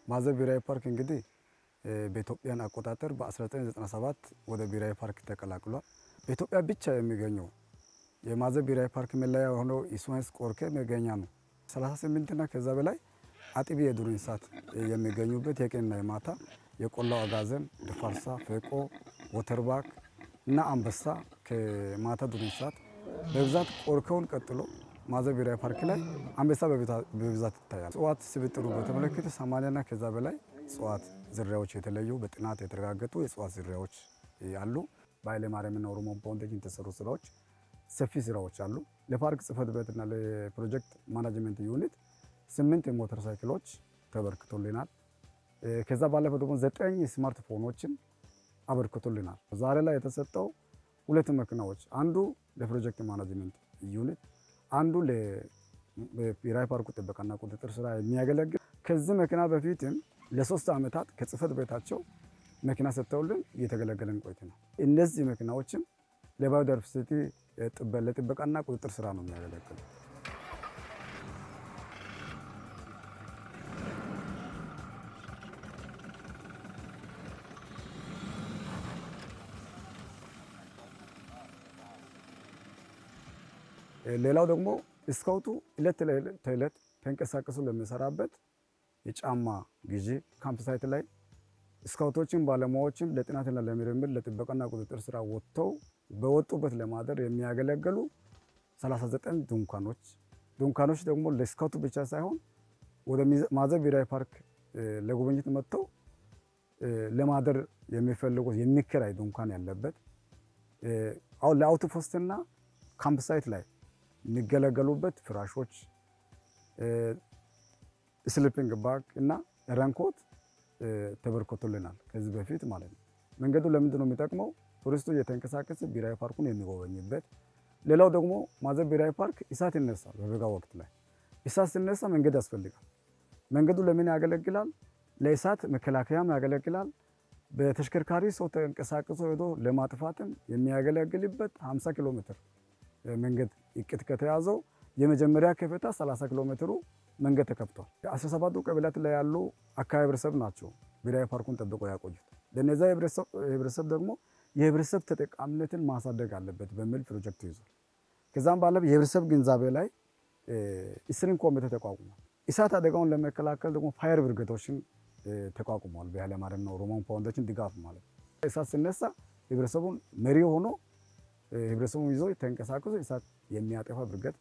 ማዜ ብሔራዊ ፓርክ እንግዲህ በኢትዮጵያን አቆጣጠር በ1997 ወደ ብሔራዊ ፓርክ ተቀላቅሏል። በኢትዮጵያ ብቻ የሚገኘው የማዜ ብሔራዊ ፓርክ መለያ የሆነው የስዋንስ ቆርኬ መገኛ ነው። 38 እና ከዛ በላይ አጥቢ የዱር እንስሳት የሚገኙበት የቀንና የማታ የቆላው አጋዘን፣ ድፋርሳ፣ ፌቆ፣ water buck እና አንበሳ ከማታ ዱር እንስሳት በብዛት ቆርከውን ቀጥሎ ማዜ ብሔራዊ ፓርክ ላይ አንበሳ በብዛት ይታያል። እጽዋት ስብጥሩ በተመለከተ 80 እና ከዛ በላይ እጽዋት ዝርያዎች የተለዩ በጥናት የተረጋገጡ የእጽዋት ዝርያዎች አሉ። በኃይለ ማርያምና ኦሮሞ ፋውንዴሽን የተሰሩ ስራዎች ሰፊ ስራዎች አሉ። ለፓርክ ጽህፈት ቤትና ለ project management unit 8 የሞተር ሳይክሎች ተበርክቶልናል። ከዛ ባለፈ ደግሞ 9 ስማርትፎኖችን አበርክቶልናል። ዛሬ ላይ የተሰጠው 2 መኪናዎች፣ አንዱ ለ project management unit፣ አንዱ ለብሔራዊ ፓርኩ ጥበቃና ቁጥጥር ስራ የሚያገለግል። ከዚህ መኪና በፊትም ለ3 ዓመታት ከጽህፈት ቤታቸው መኪና ሰጥተውልን እየተገለገለን ቆይተናል። እነዚህ መኪናዎችም ለ biodiversity ለጥበቃና ቁጥጥር ስራ ነው የሚያገለግለው። ሌላው ደግሞ ስካውቱ ዕለት ተዕለት ተንቀሳቅሶ ለሚሰራበት የጫማ ግዢ፣ camp site ላይ ስካውቶችን ባለሙያዎችን ለጥናትና ለምርምር ለጥበቃና ቁጥጥር ስራ ወጥተው በወጡበት ለማደር የሚያገለግሉ 39 ድንኳኖች ደግሞ ለስካውቱ ብቻ ሳይሆን ወደ ማዜ ብሔራዊ ፓርክ ለጉብኝት መጥተው ለማደር የሚፈልጉት የሚከራይ ድንኳን ያለበት፣ አሁን ለ outpost ና camp site ላይ የሚገለገሉበት ፍራሾች፣ sleeping bag እና raincoat ተበርክቶልናል ከዚህ በፊት ማለት ነው። መንገዱ ለምንድን ነው የሚጠቅመው? ቱሪስቱ እየተንቀሳቀሰ ብሔራዊ ፓርኩን የሚጎበኝበት። ሌላው ደግሞ ማዜ ብሔራዊ ፓርክ እሳት ይነሳል። በበጋ ወቅት ላይ እሳት ሲነሳ መንገድ ያስፈልጋል። መንገዱ ለምን ያገለግላል? ለእሳት መከላከያም ያገለግላል። በተሽከርካሪ ሰው ተንቀሳቅሶ ሄዶ ለማጥፋትም የሚያገለግልበት 50 ኪሎ ሜትር መንገድ እቅድ ከተያዘው የመጀመሪያ ከፍታ 30 ኪሎ ሜትሩ መንገድ ተከፍቷል። 17ቱ ቀበሌያት ላይ ያሉ አካባቢ ህብረተሰብ ናቸው ብሔራዊ ፓርኩን ጠብቆ ያቆዩት። ለነዛ ህብረተሰብ ደግሞ የህብረተሰብ ተጠቃሚነትን ማሳደግ አለበት በሚል ፕሮጀክት ይዟል። ከዛም ባለፈ የህብረተሰብ ግንዛቤ ላይ steering ኮሚቴ ተቋቁሟል። እሳት አደጋውን ለመከላከል ደግሞ fire brigade ኦችን ተቋቁሟል። በኃይለ ማርያምና ኦሮሞ ፋውንዴሽን ድጋፍ ማለት ነው። እሳት ሲነሳ ህብረተሰቡን መሪ ሆኖ ህብረተሰቡን ይዞ ተንቀሳቅሶ እሳት የሚያጠፋ ብርጌድ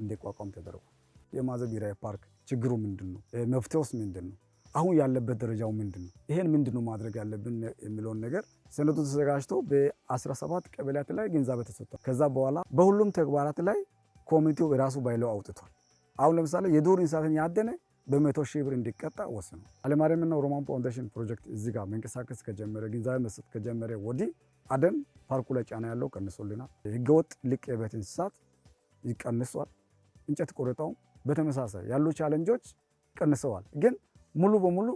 እንዲቋቋም ተደርጓል። የማዜ ብሔራዊ ፓርክ ችግሩ ምንድነው? መፍትሄውስ ምንድነው? አሁን ያለበት ደረጃው ምንድነው? ይሄን ምንድነው ማድረግ ያለብን የሚለውን ነገር ሰነዱ ተዘጋጅቶ በ17 ቀበሌያት ላይ ግንዛቤ ተሰጥቷል። ከዛ በኋላ በሁሉም ተግባራት ላይ community ው ራሱ bylaw አውጥቷል። አሁን ለምሳሌ የዱር እንስሳትን ያደነ በ100,000 ብር እንዲቀጣ ወስኗል። ኃይለማርያምና ኦሮሞ ፋውንዴሽን ፕሮጀክት እዚህ ጋር መንቀሳቀስ ከጀመረ ግንዛቤ መስጠት ከጀመረ ወዲህ አደን ፓርኩ ላይ ጫና ያለው ቀንሶልናል። ህገወጥ ልቅ የቤት እንስሳት ይቀንሷል። እንጨት ቆረጣው በተመሳሳይ ያሉ challenge ኦች ቀንሰዋል። ግን ሙሉ በሙሉ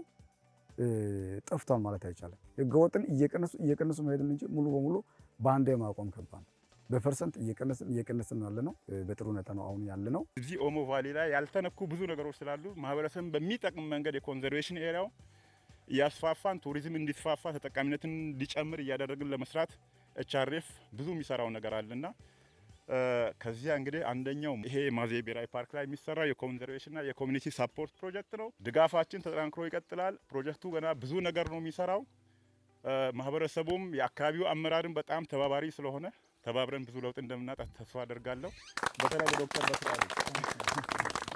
ጠፍቷል ማለት አይቻልም። ህገወጥን እየቀነሱ እየቀነሱ መሄድ እንጂ ሙሉ በሙሉ በአንዴ ማቆም ከባድ ነው። በ percent እየቀነስን እየቀነስን ያለ ነው። በጥሩ ሁኔታ ነው አሁን ያለ ነው። እዚህ ኦሞ valley ላይ ያልተነኩ ብዙ ነገሮች ስላሉ ማህበረሰብን በሚጠቅም መንገድ የ conservation area ው እያስፋፋን ቱሪዝም እንዲስፋፋ ተጠቃሚነትን እንዲጨምር እያደረግን ለመስራት HRF ብዙ የሚሰራው ነገር አለና ከዚያ እንግዲህ አንደኛው ይሄ ማዜ ብሔራዊ ፓርክ ላይ የሚሰራው የ conservation ና የ community support ፕሮጀክት ነው። ድጋፋችን ተጠናክሮ ይቀጥላል። ፕሮጀክቱ ገና ብዙ ነገር ነው የሚሰራው። ማህበረሰቡም የአካባቢው አመራርም በጣም ተባባሪ ስለሆነ ተባብረን ብዙ ለውጥ እንደምናጣ ተስፋ አደርጋለሁ። በተለይ ዶክተር በስራሉ።